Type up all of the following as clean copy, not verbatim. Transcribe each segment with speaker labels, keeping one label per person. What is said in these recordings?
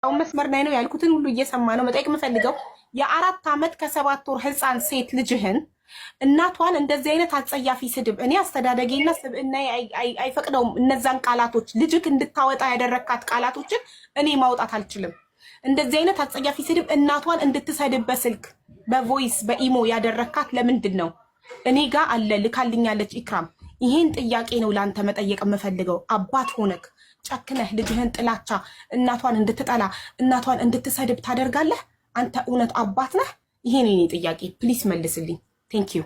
Speaker 1: አሁን መስመር ላይ ነው ያልኩትን ሁሉ እየሰማ ነው። መጠየቅ የምፈልገው የ4 ዓመት ከ7 ወር ህፃን ሴት ልጅህን እናቷን እንደዚህ አይነት አጸያፊ ስድብ፣ እኔ አስተዳደጌና ስብዕና አይፈቅደውም። እነዛን ቃላቶች ልጅክ እንድታወጣ ያደረግካት ቃላቶችን እኔ ማውጣት አልችልም። እንደዚህ አይነት አጸያፊ ስድብ እናቷን እንድትሰድብ በስልክ፣ በ voice፣ በኢሞ ያደረግካት ለምንድን ነው? እኔ ጋ አለ፣ ልካልኛለች ኢክራም። ይሄን ጥያቄ ነው ለአንተ መጠየቅ የምፈልገው። አባት ሆነክ ጨክነህ ልጅህን ጥላቻ እናቷን እንድትጠላ፣ እናቷን እንድትሰድብ ታደርጋለህ? አንተ እውነት አባት ነህ? ይሄን የኔ ጥያቄ please መልስልኝ። Thank you።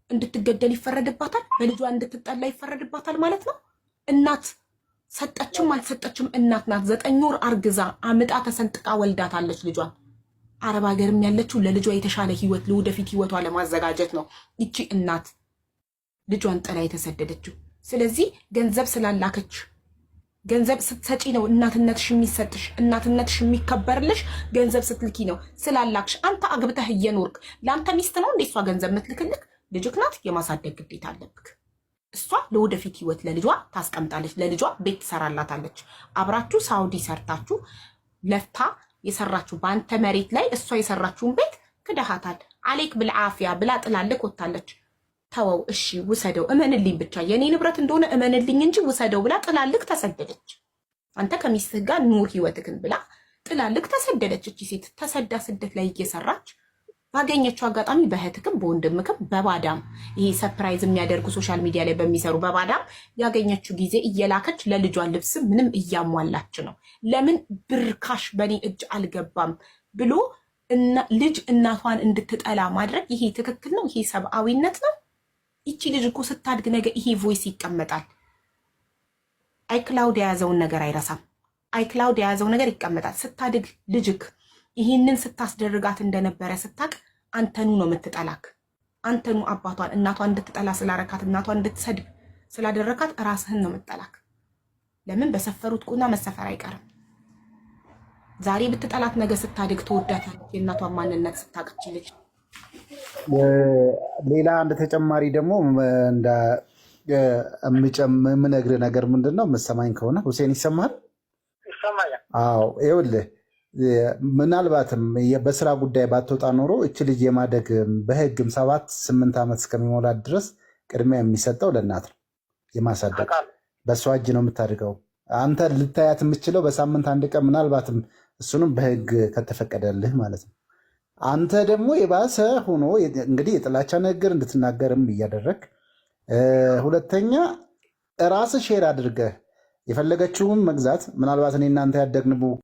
Speaker 1: እንድትገደል ይፈረድባታል፣ በልጇ እንድትጠላ ይፈረድባታል ማለት ነው። እናት ሰጠችም አልሰጠችም እናት ናት። 9 ወር አርግዛ፣ አምጣ፣ ተሰንጥቃ ወልዳታለች ልጇን። አረብ ሀገርም ያለችው ለልጇ የተሻለ ህይወት፣ ለወደፊት ህይወቷ ለማዘጋጀት ነው። ይቺ እናት ልጇን ጥላ የተሰደደችው። ስለዚህ ገንዘብ ስላላከች፣ ገንዘብ ስትሰጪ ነው እናትነትሽ የሚሰጥሽ፣ እናትነትሽ የሚከበርልሽ ገንዘብ ስትልኪ ነው። ስላላክሽ አንተ አግብተህ እየኖርክ ለአንተ ሚስት ነው እንዴ እሷ ገንዘብ ምትልክልክ? ልጅክ ናት፣ የማሳደግ ግዴታ አለብክ። እሷ ለወደፊት ህይወት ለልጇ ታስቀምጣለች፣ ለልጇ ቤት ትሰራላታለች። አብራችሁ ሳውዲ ሰርታችሁ ለፍታ የሰራችሁ በአንተ መሬት ላይ እሷ የሰራችውን ቤት ክደሃታል። عليك بالعافية ብላ ጥላልክ ወታለች። ተወው እሺ ውሰደው፣ እመንልኝ ብቻ የኔ ንብረት እንደሆነ እመንልኝ እንጂ ውሰደው ብላ ጥላልክ ተሰደደች። አንተ ከሚስትህ ጋር ኑር ህይወትክን ብላ ጥላልክ ተሰደደች። እቺ ሴት ተሰዳ ስደት ላይ እየሰራች ባገኘችው አጋጣሚ በእህትክም በወንድምክም በባዳም፣ ይሄ surprise የሚያደርጉ social media ላይ በሚሰሩ በባዳም ያገኘችው ጊዜ እየላከች ለልጇ ልብስ ምንም እያሟላች ነው። ለምን ብር cash በእኔ እጅ አልገባም ብሎ ልጅ እናቷን እንድትጠላ ማድረግ ይሄ ትክክል ነው? ይሄ ሰብአዊነት ነው? ይቺ ልጅ እኮ ስታድግ ነገ ይሄ voice ይቀመጣል። iCloud የያዘውን ነገር አይረሳም። iCloud የያዘው ነገር ይቀመጣል። ስታድግ ልጅክ ይህንን ስታስደርጋት እንደነበረ ስታቅ አንተኑ ነው የምትጠላክ። አንተኑ አባቷን እናቷን እንድትጠላ ስላረካት፣ እናቷን እንድትሰድብ ስላደረካት ራስህን ነው የምትጠላክ። ለምን በሰፈሩት ቁና መሰፈር አይቀርም። ዛሬ ብትጠላት ነገ ስታድግ ትወዳታለች። የእናቷን ማንነት ስታቅች ልጅ።
Speaker 2: ሌላ አንድ ተጨማሪ ደግሞ የምነግርህ ነገር ምንድን ነው? የምሰማኝ ከሆነ ሁሴን፣ ይሰማል?
Speaker 3: ይሰማኛል።
Speaker 2: አዎ፣ ይኸውልህ፣ ምናልባትም በስራ ጉዳይ ባትወጣ ኖሮ እች ልጅ የማደግ በህግም 7-8 ዓመት እስከሚሞላት ድረስ ቅድሚያ የሚሰጠው ለእናት ነው። የማሳደግ በእሷ እጅ ነው የምታድገው። አንተ ልታያት የምትችለው በሳምንት አንድ ቀን ምናልባትም፣ እሱንም በህግ ከተፈቀደልህ ማለት ነው። አንተ ደግሞ የባሰ ሆኖ እንግዲህ የጥላቻ ንግግር እንድትናገርም እያደረግ፣ ሁለተኛ ራስህ share አድርገህ የፈለገችውን መግዛት ምናልባት እኔ እናንተ ያደግንቡ